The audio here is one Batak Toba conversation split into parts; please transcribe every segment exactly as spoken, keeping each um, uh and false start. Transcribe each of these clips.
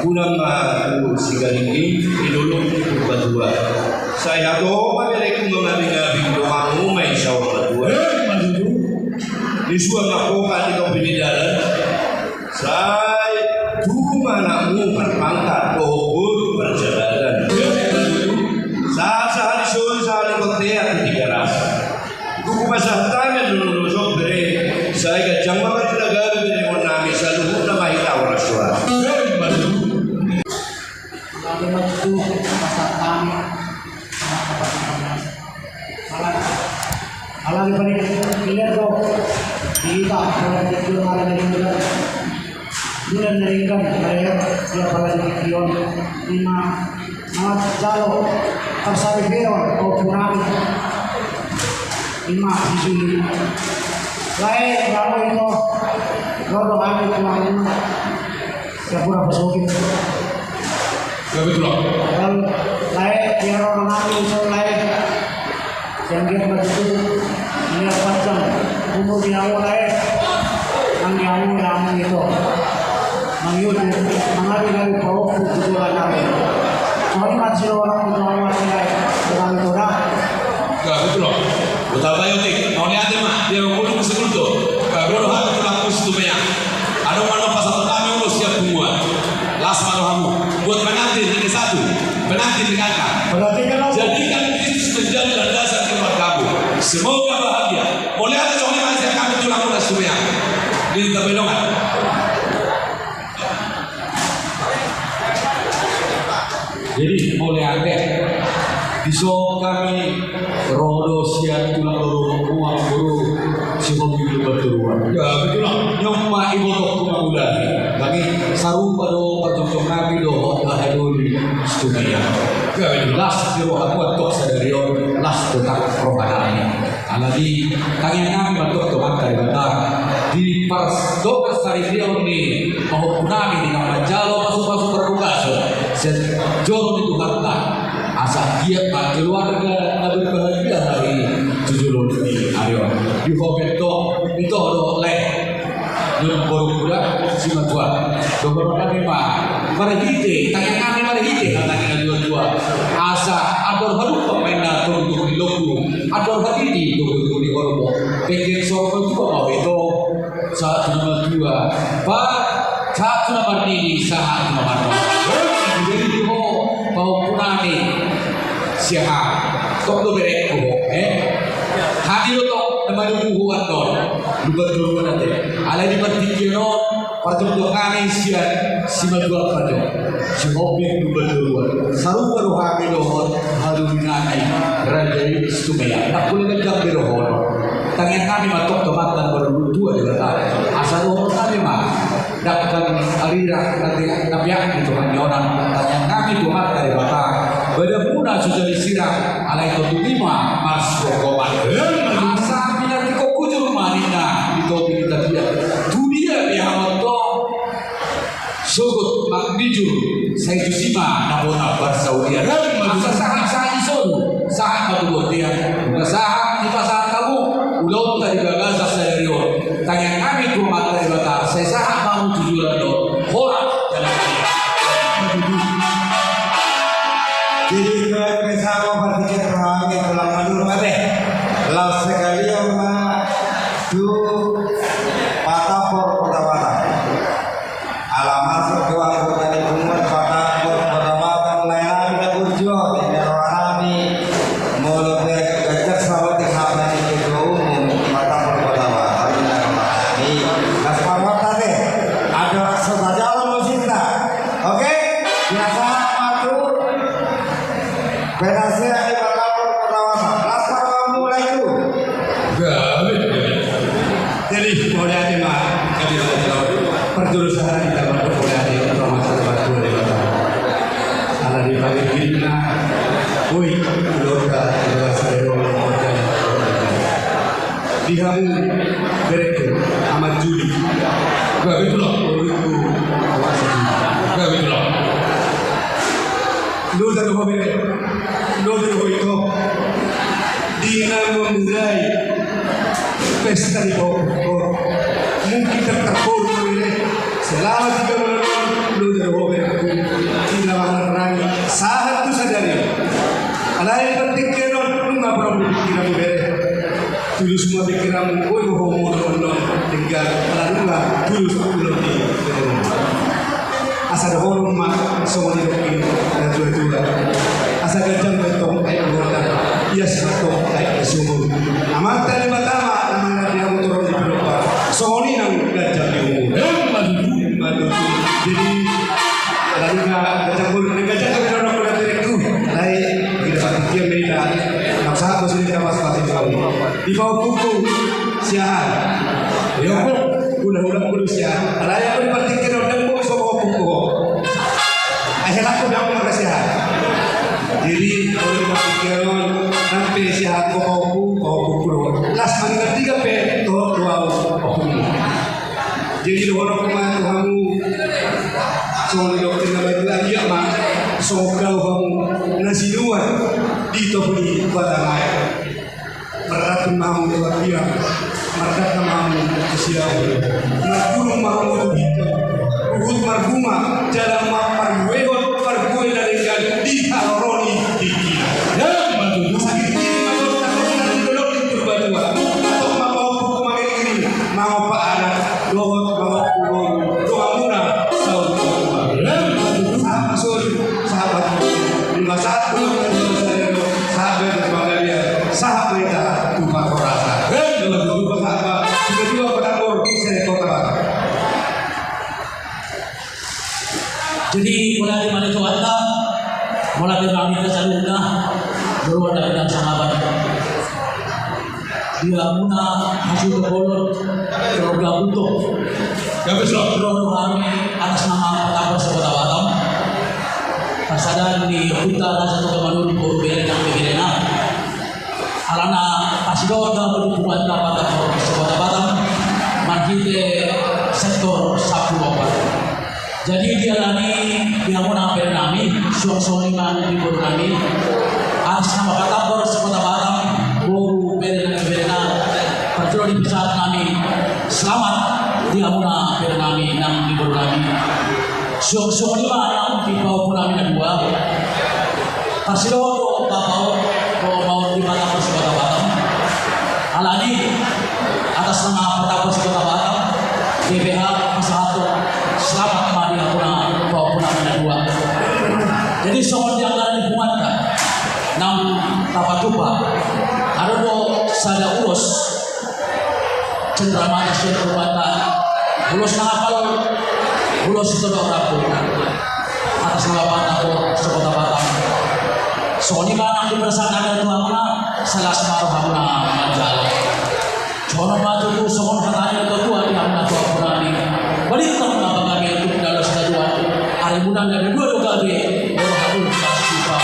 Unang ma tu Sigaringging, di dolok ni Purbatua. Sai hatop ma berengku mangabing-abing, donganmu ma i saur matua. Eh, ma tutu. Di suang ma pokat di topi ni dalan. Sai tubu ma anakmu parpangkat, dohot boru parjabatan. Eh, ma tutu. Sahat-sahat ni solu, sahat ni bontean di Tigaras. Tubu ma sahat tangan, lolo-lolo bere. Sai ganjang ma marga gabe, berengon nami, saluhutna ma hita horas-horas. Eh, ma tutu. Alai ma tutu, pasahat hami. Alai, alai paling clear do. Di hita, alai di hita, alai di hita. Bulan na denggan, alai ya, ya, alai di hita. Ima, manjalo parsaripeon, pahompu nami. Ima, di Juli. Lae, lae, ito. Ro do hami, tuan. Siap pura pasokin. Ya, betul, Om. Lae, biar orang nami, so, lae. Siap dia betul. Biar panjang umur di hamu, lae. Nang di hamu, di hamu ito. Nang ito, mangadu-adu pahompu, tutu, lae, nami. Soalnya masih orang itu, orang masih, lae. Orang itu, dah. Ya, betul, Om. Uta Bayotik, mauliate ma, dia ngomong ke sebelum tu. Kalau hati tulang Situmea. Adong ma na pasahat hami ulos sian punguan. Las ma rohamu. Buat pengantin ini satu. Pengantin dengarkan. Perhatikan, Om. Jadikan Kristus menjadi landasan keluargamu. Semoga bahagia. Mauliate, songon i ma sian hami tulang muna Situmea. Di Tabenongan. Jadi, mauliate. Dison hami ro do sian tulang, ro do muang, ro do sihombing, ro do parturuan. Ya, betul lah. Nyoma iboto ku mangulai. Kami sarupa do parjongjong nami dohot haha doli Situmea. Ya, betul. Las di roha ku antong sadari on, las do tang roha nami. Alani, tangiang nami ma antong tu Amanta Debata, di pardongan saripeon ni pahompu nami, di na manjalo pasu-pasu pardogason sian joro ni Tuhanta, asa anggiat ma keluarga na berbahagia hami tu joloan ni ari on. Di ho pe antong, ito do, lae. Nunga boru kuda, simatua. Dohonon nami ma, marhite, tangiang nami marhite hata ni na tua-tua. Asa andor halumpang ma inna togu-togu ni lombu, andor hatiti togu-togu ni horbo. Penggeng saur matua ma ho ito, sahat tu na matua. Ba, sahat tu na marnini, sahat tu na marnono. Jadi di ho, pahompu nami, siaha. Tong do berengku ho, eh? Hami do tong na manubu ho annon. Lupa dulu nanti. Alai di partingkian on, parjongjongan nami sian simatua pajo. Sihombing, lupa dulu. Sarupa do hami dohot haha doli nami, Raja i Situmea. Ndang pola ganjang be dohonon. Tangiang nami ma antong tu Amanta na martua Debata. Asa dohonon nami ma. Dangkan arira na peak ni tonga ni onan, tangiang nami tu Amanta Debata. Badanmuna so jadi sirang, alai tondimi ma marsihohoman. Asa pinantikhon hujur ma ninna di topi ni tapian. Tudia pe hamu antong sogot manghujur, sai tusi ma na bona parsaulian. Asa sahat-sahat ni solu, sahat ma tu bontean. Nunga sahat dipasahat hamu ulaonta di bagasan sadari on. Tangiang nami tu Amanta Debata, sai sahat ma hamu tu joloan on. Horas jala. Jadi, ito ma partingkian roha nami, tulang Madura, ate. Laos sekalian ma tu Patapor Kota Batam. Ala masuk tu anggota ni punguan Patapor Kota Batam, lae nami na burju, tinggal roha nami. Molo pe ganjang saotik hata ni ketua umum Patapor Kota Batam, tinggal roha nami. Las parwata de, ada rasa saja lo musikna. Oke? Biasa ma tu. Penasihat di Patapor Kota Batam. Las parwata mulai tu. Gabe, gabe. Jadi, mauliate ma, kami parjolo sahat di Patapor, mauliate, termasuk Patapor Kota Batam. Ala di pagi ini, oi, keluarga, keluarga saya, keluarga. Di hamu, berengku, Amat Juli. Gabe tulang. Berengku, Amat Juli. Gabe tulang. Loja do ho bere, loja do ho ito. Di na memulai pesta di pokok. Mungkin tak terpuruk bere. Selama tiga bulan, loja do ho bere. Boi do ho molo on denggan ala nunga tulus ulo ni. Asa dohonon ma songon nidok ni natuatua: Asa ganjang ma antong aek ni horta, ias ma antong aek ni sumur. Amanta Debata ma na mangalap di hamu tu ro ni pinompar, songon i nang ganjang ni umur. Emma tutu. Emma tutu. Jadi ala nunga ganjang umur, ganjang umur. Alai di dapat pikir beda. Nang sahat bos ini kawas pasti kau. Di bawah kuku siahan. Yo, hula-hula kudu siahan. Alai aku di partingkian on, dang boi so bawah kuku. Ai helat ko biang maka siahan. Jadi kalau di partingkian on, nang pe siahan ko bawah kuku, bawah kuku. Las maninggal tiga pe, tuh, tuh, kuku. Jadi dohononku ma tu hamu, songon nidok ni na baen lagi ma, songon gabe hamu na sinuan di topi ni batang aek. Marrangkap ma hamu tu apian, marrangkap ma hamu tu siaon, margulung ma hamu tu bintang, huhut marbunga jala ma-, marbuehon parbue na denggan di haroro ni tingkina. Emma tutu. Sakit ini ma dohot na di dolok ni Purbatua. Atau ma paompung mangiring-iring, mangompa anak, dohot mangompa boru, donganmuna saur matua. Emma tutu. Sahat ma solu, sahat ma tutu. Nunga sahat tu panggabean, sahat ma hita tu parhorasan. Emma tutu. Sahat ma, sudah dua penakbor, saya kota Batam. Jadi, mauliate ma di Tuhanta, mauliate ma di hita saluhutna, jolo ma di hita sahabat. Di hamuna hasuhuton bolon, keluarga Buto. Ro do hami atas nama Patapor se-Kota Batam. Parsada ni Ompunta Raja Toga Manurung, boru, bere nang beberena. Alana pasidok do hubunganna Patapor se-Kota Batam marhite sektor sampulu opat. Jadi dialani di hamuna berenami, suang songon i ma di borunami, atas nama Patapor se-Kota Batam, boru, bere nang beberena, parjolo dipasahat hami selamat di hamuna berenami nang di borunami. Suang songon i ma nang di paompunami na dua. Parsidohot do bapa on, do mama on di Patapor se-Kota Batam. Alani atas nama Patapor se-Kota Batam, G B H pasahathon selamat ma di hamuna paompunami na dua. Jadi songon di anggaran ni punguanta naung tapatupa, adong do sada ulos cenderamata sian punguanta, ulos na hapal, ulos sitodok rambu, atas nama Patapor se-Kota Batam. Songon i ma nang di perasaan nami tu hamuna, sai las ma rohamuna manjalo. Songon ma tutu songon hata ni natuatua di hamuna tu hamuna ni: Balintang ma panggabean tu pinalu sitadoan, arimuna na dua do gabe, rohamuna na sipar.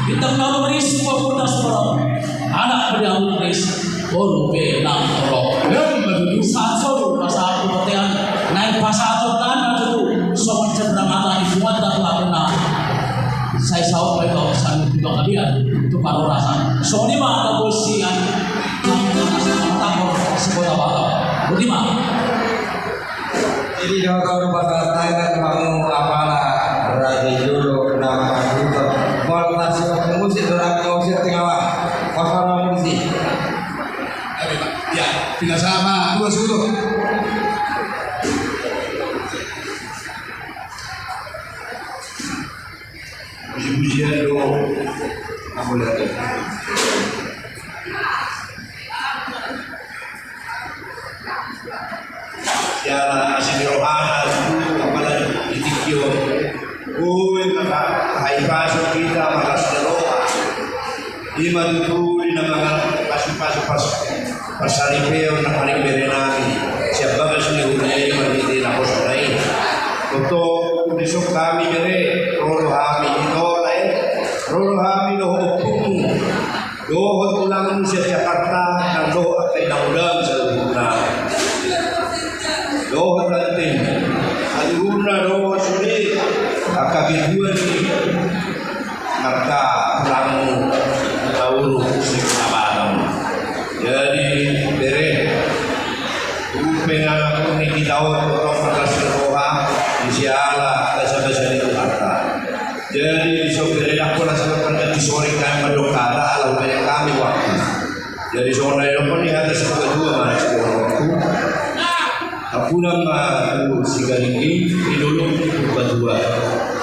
Bintang na rumiris, bulan na sumorop, anak pe na rumiris, boru pe na torop. Emma tutu. Sahat solu pasahat tu bontean naeng pasahaton nami ma tutu songon cenderamata ni punguanta tu hamuna. Sai saut ma i tu hamu saluhut tu panggabean, tu parhorasan. Songon i ma na boi sian Patapor se-Kota Batam. Boti ma. Jadi dohot on pasahat hami ma tu hamu apala raja i jolo na manghatai. Molo na siap musik do, na musik tengah. Kosong musik. Ya, pinasahat ma, dua sudo. Puji-pujian do. Aku lihat. Ya, asi ni rohana tu, apalagi di tingki on. Oi, maka hahipason hita, maka las ni roha. I ma tutu di na mangalap pasu-pasu, pas parsaripeon na paling berenami sian bagas ni huria i, marhite naposona i. Tongtong dison hami bere, ro do hami, ito lae, ro do hami dohot ompunmu dohot tulangmu sian Jakarta, nang dohot angka inang udamu saluhutna, dohot tanten saluhutna, dohot sude angka ketua ni marga tulangmu Hutauruk se-Kota Batam. Jadi bere, umpe na nangkok ni hita on, tongtong marlas ni roha, di siala basa-basa ni Tuhanta. Jadi dison bere, ndang pola sian parganti sore hami mandok hata, ala hubanyak hami waktu. Jadi songon na nidok on, Unang ma tu sigaringging, di dolok ni Purbatua.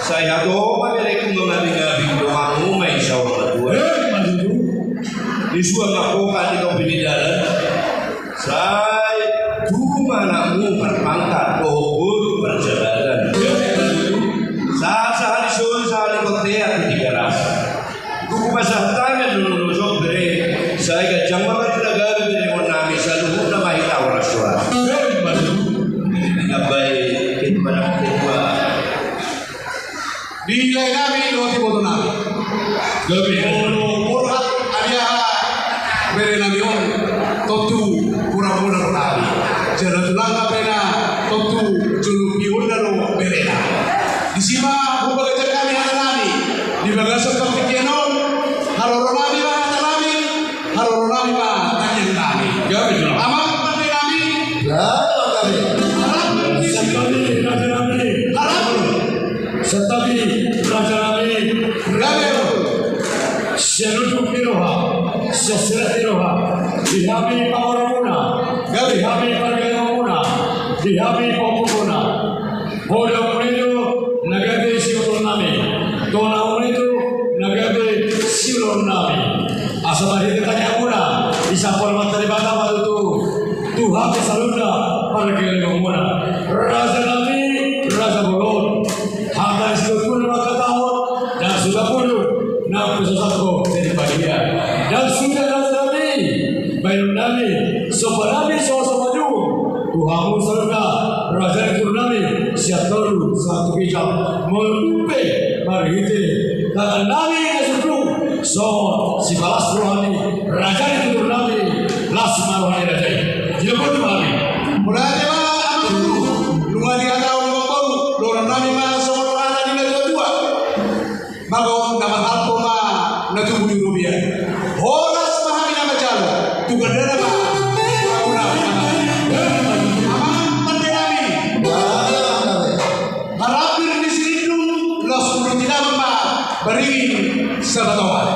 Sai hatop ma berengku mangabing-abing, donganmu ma i saur matua. Eh, ma tutu. Di suang ma pokat di topi ni dalan. Sai tubu ma anakmu parpangkat, dohot boru parjabatan. Eh, ma tutu. Sahat-sahat di solu, sahat di bontean di Tigaras. Tubu ma sahat tangan, lolo-lolo bere. Sai ganjang ma marina gabe berengonnami, saluhutna ma hita horas-horas. Eh, ma tutu. Di lae nami dohot ibotonami. Gabe. Molo borhat, hadiaha berenami on, tontu mura-mura do hami. Jala tulang na pena, tontu jolo pionda do berena. Disi ma hupaganjang hami hatanami di bagasan partingkian on. Haroronami ma hatanami, haroronami ma tangiangnami. Gabe, tulang. Amang pandenami. Gabe, gabe. Harap. Santabi, rajanami. Harap. Santabi, rajanami. Gabe. Sian ujung ni roha, sian sirat ni roha, di hami pamoruonmuna, gabe, di hami pargellengonmuna, di hami pahompunmuna. Ho daongmuna i do na gabe sibotoonnami, tonamuna i do na gabe siulaonnami. Asa marhite tangiangmuna, disampur Amanta Debata ma tutu tu hami saluhutna pargellengonmuna. Rajanami, raja bolon. Hata ni situtu na mangkatahon, ndang suda pudun, ndang pe so sangko jadi padia. Ndang suda rajanami, bahenonnami, sombanami so, so madung tu hamu saluhutna, raja ni turnami, sian toru sahat tu pitu. Molo tung pe marhite tangannami na sundung, songon sipalas roha ni raja ni turnami, las ma roha ni raja i. Dilehon ma hami. Mauliate ma amang boru, nunga dihatahon amang boru, dohononnami ma songon hata ni natuatua. Mangkon na mahalto ma na tubu ni robean. Horas ma hami na manjalo, tu gandana ma. Amang pandenami. Marambir ni silindung, laos ulu tinaman ma baringin sabatongan.